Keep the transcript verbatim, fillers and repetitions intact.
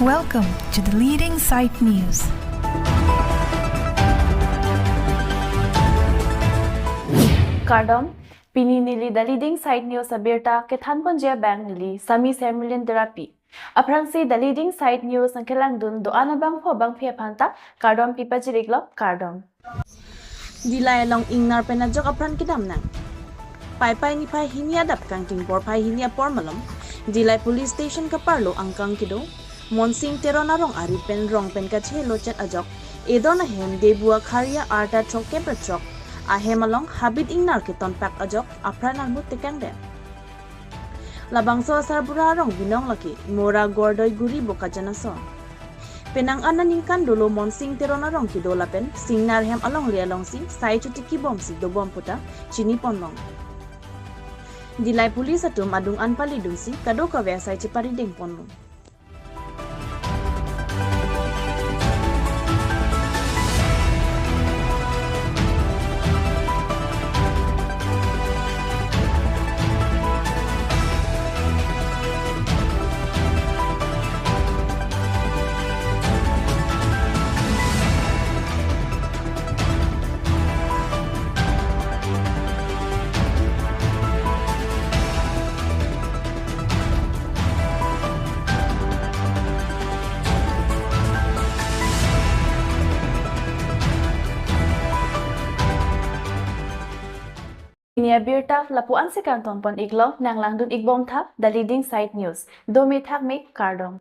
Welcome to the leading site news. Kardom, pini neli The Leading Site News abirta kethanponji abang neli Sami Sermilin Derapi. Aphrangsi The Leading Site News nangkelangdun do-an abangphu abangphi aphanta kardom pipajir-iklo, kardom. Dillai along ingnar pen ajok apran kedam nang. Paipai niphai hini adap kangting porphai hini apor malom, Dillai Police Station kaparlo angkang kedo Monsing Teron arong ari pen rong pen kachelo chet ajok, edon ahem Debua Kharia arta throkkep ra throk ahem along habit ingnar ketonpak ajok apran armut tekangdet. Labangso asarbura arong binong lake Mora Gordoi Guri Bokajan ason. Penang an aningkan dolo Monsing Teron arong kedo lapen Singnar hem alongle alongsi sai chotiki bomsi dobom puta chiniponlong. Dillai Police atum adung an palidunsi kadokave asai cheparidengponlong. Pini abirta lapu-ansi kangtonpon-iklo, nanglangdun-ikbomtha The Leading Site News. Dome thakme, kardom.